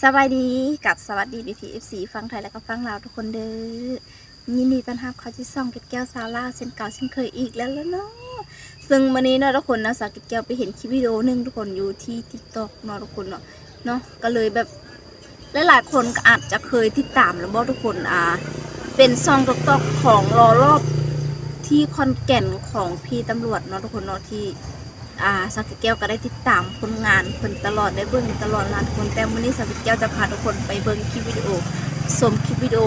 ສະບາຍດີ ກັບສະຫວັດດີພີ່ໆ ເອັຟຊີ ຝັ່ງໄທ ແລະກໍຝັ່ງລາວທຸກຄົນເດີ້. ຍິນດີຕ້ອນຮັບເຂົ້າສູ່ຊ່ອງເກັດແກ້ວຊາວລາວ ເຊັ່ນເກົ່າເຊັ່ນເຄີຍອີກແລ້ວເນາະ. ເຊິ່ງມື້ນີ້ເນາະທຸກຄົນເນາະ ສາວເກັດແກ້ວໄປເຫັນຄລິບວິດີໂອໜຶ່ງທຸກຄົນ ຢູ່ທີ່ TikTok ເນາະທຸກຄົນເນາະ ເນາະ ກໍເລີຍແບບ ຫຼາຍໆຄົນກໍອາດຈະເຄີຍຕິດຕາມແລ້ວບໍ່ທຸກຄົນ ອ່າ ເປັນຊ່ອງ TikTok ຂອງລໍລອບທີ່ຂອນແກ່ນຂອງພີ່ຕຳຫຼວດເນາະທຸກຄົນເນາະ ທີ່ ອ່າ ສາວເກັດແກ້ວກໍໄດ້ຕິດຕາມຜົນງານເພິ່ນຕະຫຼອດ ໄດ້ເບິ່ງຕະຫຼອດນະທຸກຄົນ. ແຕ່ມື້ນີ້ສາວເກັດແກ້ວຈະພາທຸກຄົນໄປເບິ່ງຄລິບວິດີໂອ ຊົມຄລິບວິດີໂອ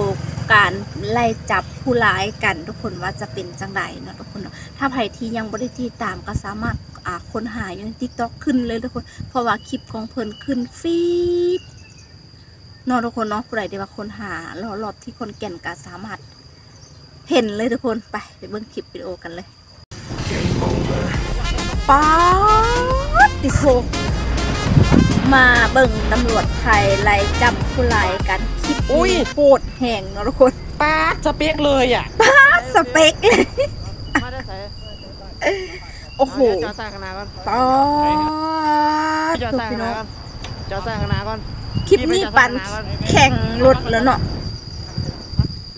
ການໄລ່ຈັບຜູ້ຮ້າຍກັນທຸກຄົນ ວ່າຈະເປັນຈັ່ງໃດເນາະທຸກຄົນເນາະ. ຖ້າໃຜທີ່ຍັງບໍ່ໄດ້ຕິດຕາມກໍສາມາດ ອ່າ ຄົ້ນຫາຢູ່ໃນ TikTok ຂຶ້ນເລີຍທຸກຄົນ ເພາະວ່າຄລິບຂອງເພິ່ນຂຶ້ນຟີດເນາະທຸກຄົນເນາະ. ຜູ້ໃດທີ່ວ່າຄົ້ນຫາລໍລອບທີ່ຂອນແກ່ນກໍສາມາດເຫັນເລີຍທຸກຄົນ. ໄປ ໄປເບິ່ງຄລິບວິດີໂອກັນເລີຍ. ປາດຕິໂທ ມາເບິ່ງຕຳຫຼວດໄທໄລ່ຈັບຜູ້ຮ້າຍກັນ. ຄລິບນີ້ໂຫດແຮງເນາະທຸກຄົນ. ປາດ ສະເປັກເລີຍອະ ປາດ ສະເປັກເລີຍ. ໂອ້ໂຫ ຈອດໃສ່ຂ້າງໜ້າກ່ອນ ປາດ ຈອດໃສ່ຂ້າງໜ້າກ່ອນ ຈອດໃສ່ຂ້າງໜ້າກ່ອນ. ຄລິບນີ້ປານແຂ່ງລົດແລ້ວເນາະ.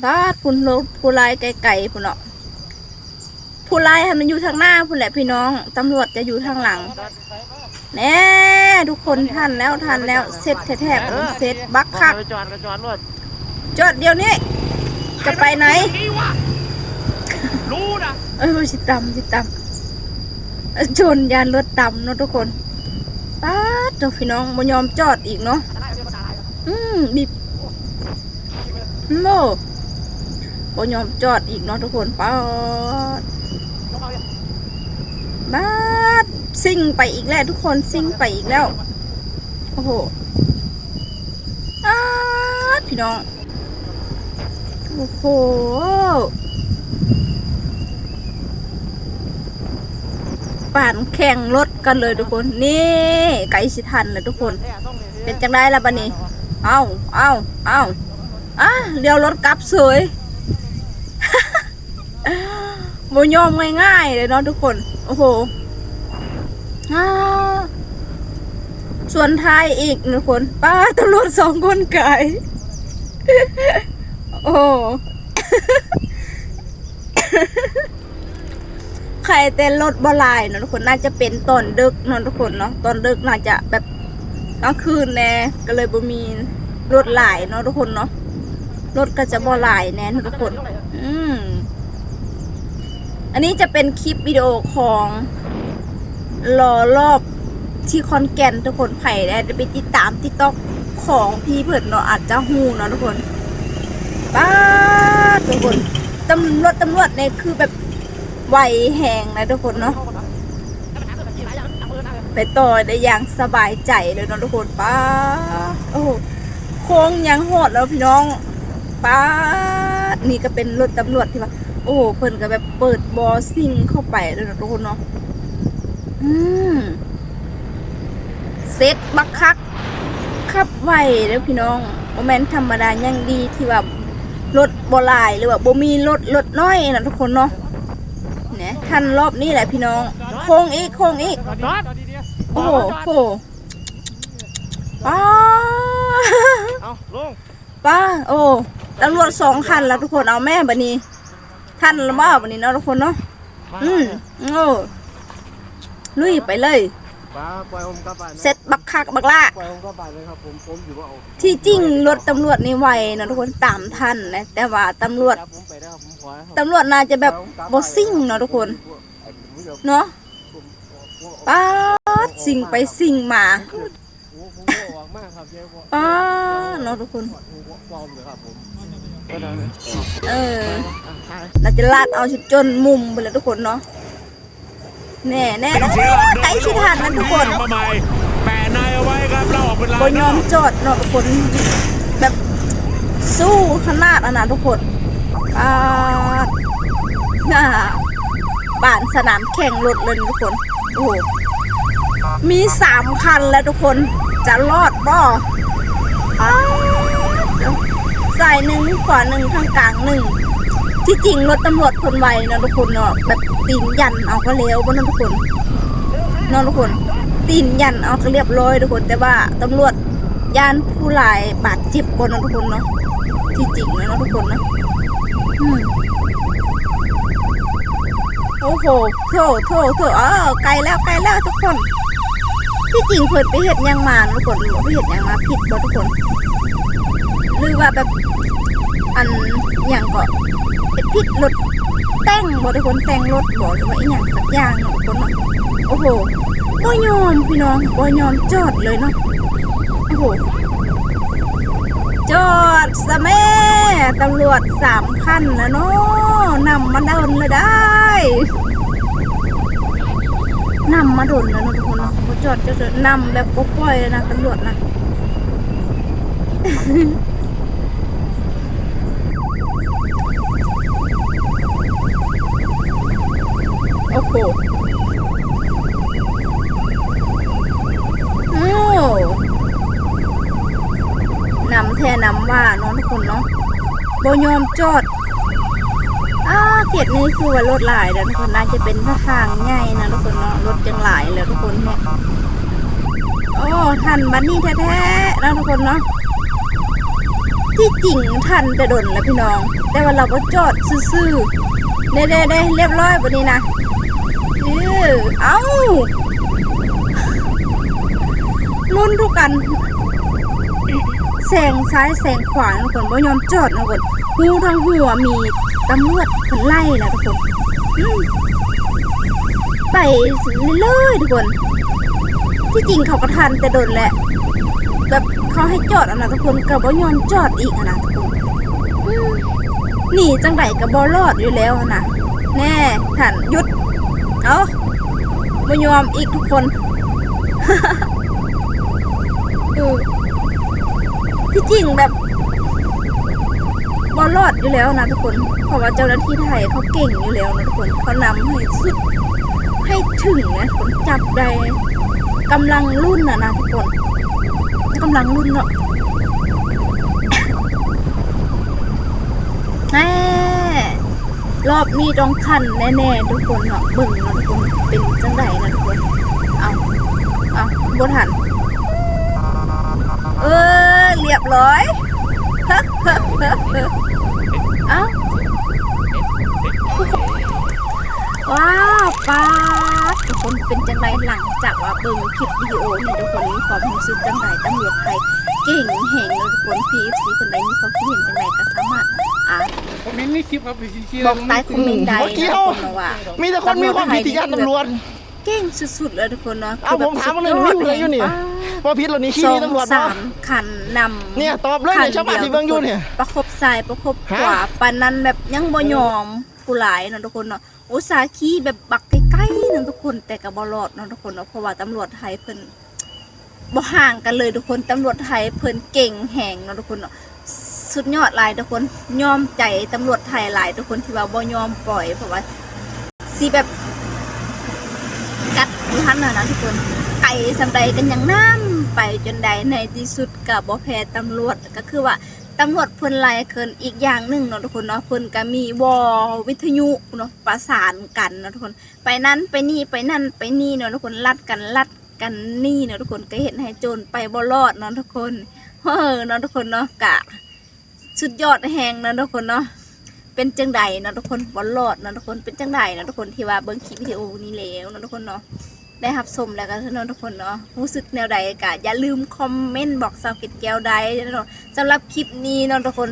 ປາດ ພຸ້ນ ລົດຜູ້ຮ້າຍໄກໆພຸ້ນເນາະ. ຜູ້ຮ້າຍຫັ້ນມັນຢູ່ທາງໜ້າພຸ້ນແຫຼະພີ່ນ້ອງ ຕຳຫຼວດຈະຢູ່ທາງຫຼັງ. ແນ່ ທຸກຄົນ ທັນແລ້ວ ທັນແລ້ວ ເຊັດແທ້ໆ ເຊັດບັກຄັກ. ຈອດ ຈອດດຽວນີ້ ຈະໄປໄຫນ? ເອີ ຊິຕຳ ຊິຕຳ ຊົນ ຢ້ານລົດຕຳເນາະທຸກຄົນ. ປາດໂທ້ ພີ່ນ້ອງ ບໍ່ຍອມຈອດອີກເນາະ. ອືມ ບີບ ໂອ້ ບໍ່ຍອມຈອດອີກເນາະທຸກຄົນ. ປາດ ບາດ ຊິ່ງໄປອີກແລ້ວທຸກຄົນ ຊິ່ງໄປອີກແລ້ວ. ໂອ້ໂຫ ອາດ ພີ່ນ້ອງ ໂອ້ໂຫ ປານແຂ່ງລົດກັນເລີຍທຸກຄົນ. ນີ້ ໃກ້ຊິທັນແລ້ວທຸກຄົນ. ເປັນຈັ່ງໃດລະບາດນີ້? ເອົ້າ ເອົ້າ ເອົ້າ ອາ ລ້ຽວລົດກັບເສີຍ. ບໍ່ຍອມງ່າຍໆເລີຍເນາະທຸກຄົນ. ໂອ້ໂຫ ອາ ຊວນທ້າຍອີກທຸກຄົນ. ປາດ ຕຳຫຼວດສອງຄົນກາຍ. ໂອ້ ໄຄແຕ່ລົດບໍ່ຫຼາຍເນາະທຸກຄົນ. ໜ້າຈະເປັນຕອນດຶກເນາະທຸກຄົນເນາະ ຕອນດຶກໜ້າຈະແບບກາງຄືນແດ່ ກໍເລີຍບໍ່ມີລົດຫຼາຍເນາະທຸກຄົນເນາະ. ລົດກໍຈະບໍ່ຫຼາຍແດ່ເນາະທຸກຄົນ. ອືມ ອັນນີ້ຈະເປັນຄລິບວິດີໂອຂອງລໍລອບທີ່ຂອນແກ່ນທຸກຄົນ. ໃຜໄດ້ໄປຕິດຕາມ TikTok ຂອງພີ່ເພິ່ນເນາະ ອາດຈະຮູ້ເນາະທຸກຄົນ. ປາດ ທຸກຄົນ ຕຳ ລົດຕຳຫຼວດນີ້ຄືແບບໄວແຮງນະທຸກຄົນເນາະ. ໄປຕໍ່ໄດ້ຢ່າງສະບາຍໃຈເລີຍເນາະທຸກຄົນ. ປາດ ໂອ້ໂຫ ໂຄ້ງຍັງຮອດແລ້ວພີ່ນ້ອງ. ປາດ ນີ້ກໍເປັນລົດຕຳຫຼວດທີ່ວ່າ ໂອ້ ເພິ່ນກໍແບບເປີດບໍ່ຊິ່ງເຂົ້າໄປເລີຍເນາະທຸກຄົນເນາະ. ອືມ ເຊັດບັກຄັກ ຂັບໄວເດີ້ພີ່ນ້ອງ ບໍ່ແມ່ນທຳມະດາ. ຍັງດີທີ່ວ່າລົດບໍ່ຫຼາຍ ຫຼືວ່າບໍ່ມີລົດ ລົດນ້ອຍນະທຸກຄົນເນາະ. ແນ່ ທັນລອບນີ້ແຫຼະພີ່ນ້ອງ. ໂຄ້ງອີກ ໂຄ້ງອີກ. ໂອ້ໂຫ ປາ ເອົາລົງ ປາ ໂອ້ ຕຳຫຼວດສອງຄັນແລ້ວທຸກຄົນ. ເອົາແມ່ ບາດນີ້ ທັນລະບໍ່ບາດນີ້ເນາະທຸກຄົນເນາະ. ອືມ ໂອ້ ລຸຍໄປເລີຍ. ປາ ປ່ອຍຜົມກັບບ້ານ ເຊັດບັກຄັກບັກຫຼ້າ. ປ່ອຍຜົມກັບບ້ານເລີຍຄັບຜົມ ຜົມຊິບໍ່ເອົາ. ທີ່ຈິງລົດຕຳຫຼວດນີ້ໄວເນາະທຸກຄົນ ຕາມທັນນະ ແຕ່ວ່າຕຳຫຼວດ ຕຳຫຼວດໜ້າຈະແບບບໍ່ຊິ່ງເນາະທຸກຄົນເນາະ. ປາດ ຊິ່ງໄປຊິ່ງມາ. ປາດເນາະທຸກຄົນ. ເອີ ໜ້າຈະລາດເອົາຈົນມຸມໄປແລ້ວທຸກຄົນເນາະ. ແນ່ໆ ໃກ້ຊິທັນແລ້ວທຸກຄົນ. ມາໃໝ່ ແປະໃນເອົາໄວ້ຄັບ ແລ້ວອອກເປັນລາຍ ບໍ່ຍອມຈອດເນາະທຸກຄົນ ແບບສູ້ຂະໜາດຫັ້ນນະທຸກຄົນ. ປາດ ປານສະໜາມແຂ່ງລົດເລີຍທຸກຄົນ. ໂອ້ໂຫ ມີສາມຄັນແລ້ວທຸກຄົນ ຈະລອດບໍ່? ອ້າວ ຊ້າຍໜຶ່ງ ຂວາໜຶ່ງ ທາງກາງໜຶ່ງ. ທີ່ຈິງລົດຕຳຫຼວດເພິ່ນໄວເນາະທຸກຄົນເນາະ ແບບຕີນຢັນເອົາກໍແລ້ວບໍ່ເນາະທຸກຄົນ ເນາະທຸກຄົນ ຕີນຢັນເອົາກໍລຽບຮ້ອຍທຸກຄົນ. ແຕ່ວ່າຕຳຫຼວດ ຢ້ານຜູ້ຫຼາຍບາດເຈັບບໍ່ເນາະທຸກຄົນເນາະ ທີ່ຈິງແລ້ວເນາະທຸກຄົນເນາະ. ອືມ ໂອ້ໂຫ ໂຖ ໂຖ ໂຖ ເອີ ໃກ້ແລ້ວ ໃກ້ແລ້ວທຸກຄົນ. ທີ່ຈິງເພິ່ນໄປເຮັດຫຍັງມາທຸກຄົນ ໄປເຮັດຫຍັງມາຜິດບໍ່ທຸກຄົນ ຫຼືວ່າແບບ ອັນ ຫຍັງເກາະ ເຮັດຜິດລົດແຕ່ງບໍ່ທຸກຄົນ ແຕ່ງລົດບໍ່ ຫຼືວ່າອີ່ຫຍັງສັກຢ່າງເນາະທຸກຄົນເນາະ. ໂອ້ໂຫ ບໍ່ຍອມພີ່ນ້ອງ ບໍ່ຍອມຈອດເລີຍເນາະ. ໂອ້ໂຫ ຈອດຊະແມ້ ຕຳຫຼວດສາມຄັນແລ້ວເນາະ ນຳມາດົນແລ້ວໄດ໋ ນຳມາດົນແລ້ວເນາະທຸກຄົນເນາະ ບໍ່ຈອດຈັກເທື່ອ ນຳແບບບໍ່ປ່ອຍເລີຍນະ ຕຳຫຼວດນະ. ໂອ້ໂຫ ໂອ້ ນຳແທ້ນຳວ່າເນາະທຸກຄົນເນາະ ບໍ່ຍອມຈອດ. ອ້າ ເຂດນີ້ຄືວ່າລົດຫຼາຍເດີທຸກຄົນ ໜ້າຈະເປັນທາງໃຫຍ່ນະທຸກຄົນເນາະ ລົດຈັ່ງຫຼາຍແລ້ວທຸກຄົນເນາະ. ໂອ້ ທັນບັດນີ້ແທ້ໆເນາະທຸກຄົນເນາະ. ທີ່ຈິງທັນແຕ່ດົນແລ້ວພີ່ນ້ອງ ແຕ່ວ່າລາວກໍຈອດຊື່ໆ. ເດ້ໆໆ ລຽບຮ້ອຍບັດນີ້ນະ. ເອີ ເອົ້າ ລຸ້ນທຸກອັນ ແຊງຊ້າຍແຊງຂວາທຸກຄົນ ບໍ່ຍອມຈອດທຸກຄົນ. ຮູ້ທັງຮູ້ວ່າມີຕຳຫຼວດເພິ່ນໄລ່ແລ້ວທຸກຄົນ ອືມ ໄປເລື້ອຍໆທຸກຄົນ. ທີ່ຈິງເຂົາກໍທັນແຕ່ດົນແຫຼະ ແບບເຂົາໃຫ້ຈອດຫັ້ນນະທຸກຄົນ ກໍບໍ່ຍອມຈອດອີກຫັ້ນນະທຸກຄົນ. ອືມ ໜີຈັ່ງໃດກໍບໍ່ລອດຢູ່ແລ້ວຫັ້ນນະ. ແນ່ ທັນ ຢຸດ ເອົ້າ ບໍ່ຍອມອີກທຸກຄົນ. ເອີ ທີ່ຈິງແບບບໍ່ລອດຢູ່ແລ້ວນະທຸກຄົນ ເພາະວ່າເຈົ້າໜ້າທີ່ໄທເຂົາເກັ່ງຢູ່ແລ້ວນະທຸກຄົນ ເຂົານຳໃຫ້ສຸດໃຫ້ເຖິງນະທຸກຄົນ ຈັບໄດ້ ກຳລັງລຸ້ນຫັ້ນນະທຸກຄົນ ກຳລັງລຸ້ນເນາະ. ແນ່ ລອບນີ້ຕ້ອງທັນແນ່ໆທຸກຄົນເນາະ ເບິ່ງເນາະທຸກຄົນ ເປັນຈັ່ງໃດນະທຸກຄົນ. ເອົ້າ ເອົ້າ ບໍ່ທັນ ເອີ ລຽບຮ້ອຍ. ເອົ້າ ວ້າວ ປາດ ທຸກຄົນ ເປັນຈັ່ງໃດ ຫຼັງຈາກວ່າເບິ່ງຄລິບວິດີໂອນີ້ ທຸກຄົນມີຄວາມຮູ້ສຶກຈັ່ງໃດ? ຕຳຫຼວດໄທເກັ່ງແຮງເນາະທຸກຄົນ. ພີ່ເອັຟຊີຄົນໃດມີຄວາມຄິດເຫັນຈັ່ງໃດກໍສາມາດ ອ່າ ຄອມເມັນໃນຄລິບ ບອກໃຕ້ຄອມເມັນໄດ້ນະທຸກຄົນເນາະວ່າ ມີແຕ່ຄົນມີຄວາມຜິດທີ່ຢ້ານຕຳຫຼວດ ເກັ່ງສຸດໆເລີຍທຸກຄົນເນາະ. ເອົາ ຄືແບບ ຜົມຖາມເບິ່ງແມ່ນ ສຸດຍອດແຮງ ມີຢູ່ນີ້ ປາດ ບໍ່ຜິດແລ້ວນີ້ ຂີ່ຕຳຫຼວດ ສອງສາມຄັນນຳ ເນ່ຍ ຕອບເລີຍເນ່ຍ ຊາວບ້ານທີ່ເບິ່ງຢູ່ເນ່ຍ ປະຄົບຊ້າຍປະຄົບຂວາ ປານນັ້ນແບບຍັງບໍ່ຍອມຜູ້ຫຼາຍເນາະທຸກຄົນເນາະ. ອຸດສ່າຂີ່ແບບບັກໄກໆເນາະທຸກຄົນ ແຕ່ກໍບໍ່ລອດເນາະທຸກຄົນເນາະ ເພາະວ່າຕຳຫຼວດໄທເພິ່ນ ບໍ່ຫ່າງກັນເລີຍທຸກຄົນ. ຕຳຫຼວດໄທເພິ່ນເກັ່ງແຮງເນາະທຸກຄົນເນາະ ສຸດຍອດຫຼາຍທຸກຄົນ. ຍອມໃຈຕຳຫຼວດໄທຫຼາຍທຸກຄົນ ທີ່ວ່າບໍ່ຍອມປ່ອຍ ເພາະວ່າຊິແບບກັດຢູ່ຫັ້ນນະທຸກຄົນ. ໄກສ່ຳໃດກໍຍັງນຳໄປຈົນໄດ້ ໃນທີ່ສຸດກໍບໍ່ແພ້ຕຳຫຼວດ ກໍຄືວ່າຕຳຫຼວດເພິ່ນໄລ່ຂຶ້ນ. ອີກຢ່າງໜຶ່ງເນາະທຸກຄົນເນາະ ເພິ່ນກໍມີວໍວິທະຍຸເນາະ ປະສານກັນເນາະທຸກຄົນ ໄປນັ້ນໄປນີ້ ໄປນັ້ນໄປນີ້ເນາະທຸກຄົນ ລັດກັນ ລັດ ກັນນີ້ເນາະທຸກຄົນ ກໍເຮັດໃຫ້ໂຈນໄປບໍ່ລອດເນາະທຸກຄົນ. ເອີ ເນາະທຸກຄົນເນາະ ກະສຸດຍອດແຮງເນາະທຸກຄົນເນາະ. ເປັນຈັ່ງໃດເນາະທຸກຄົນ ບໍ່ລອດເນາະທຸກຄົນ. ເປັນຈັ່ງໃດເນາະທຸກຄົນ ທີ່ວ່າເບິ່ງຄລິບວິດີໂອນີ້ແລ້ວເນາະທຸກຄົນເນາະ ໄດ້ຮັບຊົມແລ້ວກໍເນາະທຸກຄົນເນາະ ຮູ້ສຶກແນວໃດກໍຢ່າລືມຄອມເມັນບອກສາວເກັດແກ້ວໄດ້ເນາະ. ສຳລັບຄລິບນີ້ເນາະທຸກຄົນ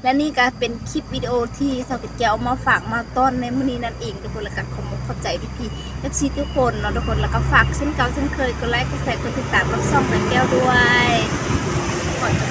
ແລະນີ້ກໍເປັນຄລິບວິດີໂອທີ່ສາວເກັດແກ້ວເອົາມາຝາກມາຕ້ອນໃນມື້ນີ້ນັ້ນເອງທຸກຄົນ. ແລ້ວກໍຂໍຂອບໃຈພີ່ໆ ເອັຟຊີ ທຸກຄົນເນາະທຸກຄົນ ແລ້ວກໍຝາກເຊັ່ນເກົ່າເຊັ່ນເຄີຍ ກົດໄລ ກົດແຊ ກົດຕິດຕາມກັບຊ່ອງເກັດແກ້ວດ້ວຍ. ຂໍຂອບໃຈ